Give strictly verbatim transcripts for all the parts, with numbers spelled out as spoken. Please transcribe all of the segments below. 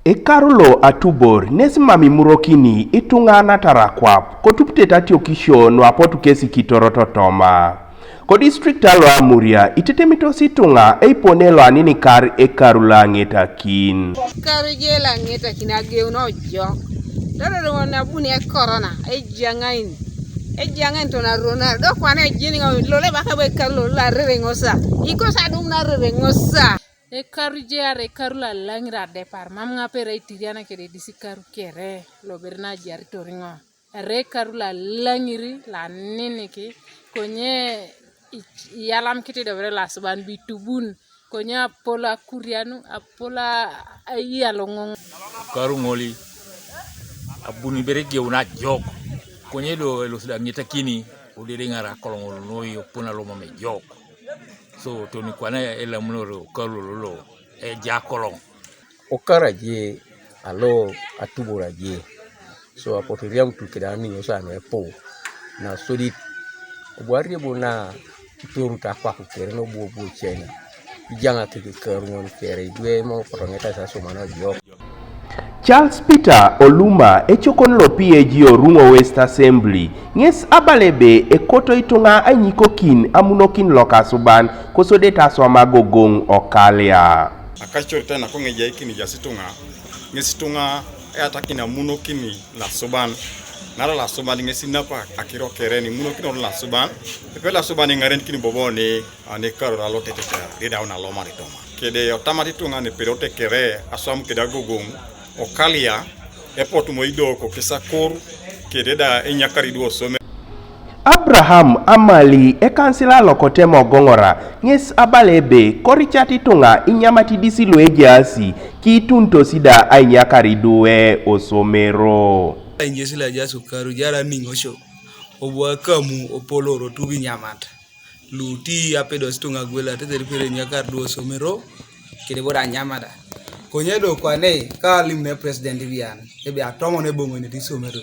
Ekaru lo atubor nes mam imurokini ituŋa natarakwap kotupitete atiokisio nuapotu kesi kitoro totoma. Kodistrikt alo Amuria itetemitos ituŋa eipone lo aninikar ekaru lo aŋetakin. Ekaru je lo aŋetakin ageun ojok. Dororo ŋo nabuni ekorona ejaŋain. Ejaŋain tonaronar do kwana ejeni ŋo lole baka bo ekaru lo larereŋosa. Ikosa dum narereŋosa. Ekaru je arai ekaru lalaŋir adepar mam ŋapera itiriana kede disi karu kere lobere najaritor ŋo. Erai ekaru lalaŋiri laninik konye iyalamkit idobere lasuban bitubun konye apol akurianu apol aiyaloŋoŋ. Karu ŋoli abuni bere geun ajok konye do elosi da ŋetakini odede ŋara akoloŋ noi opun alomam ejok. So toni kwana elamunor okaru lolo eja akoloŋ. Okar aje alo atubor aje. So apotu eriamutu keda ninyo sana epu na sodit. Obu ariebo na itorut akwaku kere nobu obu chena. Ijaŋa keke karuŋon kere idwe mo potoŋeta sasuma na jok. Charles Peter Oluma ecokon lo P A G Oruŋo West Assembly ŋes abala ebe ekoto ituŋa ainyikokin amunokin lokasuban kosodete aswam agogoŋ okalia. Akacorit nakoŋ ejaikin jas ituŋa ŋes ituŋa eatakin amunokin lasuban nara lasuban ŋes inapa akiro keren imunokinor lasuban epe lasuban iŋarenikini bobo ni anikaror alotetet ridaun alomar itoma kede otamat ituŋa nepedote kere aswam kede agogoŋ okalia epotumo idoko kisakur kede da enyakar idu osome. Abraham Amali ekansila lokotem ogoŋora ŋes abala ebe koricat ituŋa inyamat idis luejaasi kiitunitosi da ainyakar iduwe osomero. Ainyesi laja sukaru jara niŋosio obu akamu opoloro tubi nyamat. Luti apedos tuŋa gwela teter pere nyakar duo somero kede bora nyamada. Konye do kwane ka alim ne president bian ebe atomon eboŋo ne ti somero.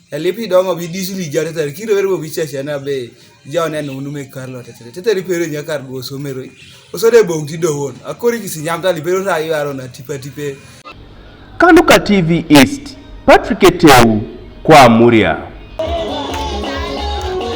Elipi doŋo bi disi lija teter kiro ere bo bichachana be jaone nunu me karlo teter teter pere nyakar duo somero. Osode boŋ ti dowon akori kisi nyamta lipero ta yaro na tipa tipe. Kanuka T V East, Patrick Eteu, kwa Muria.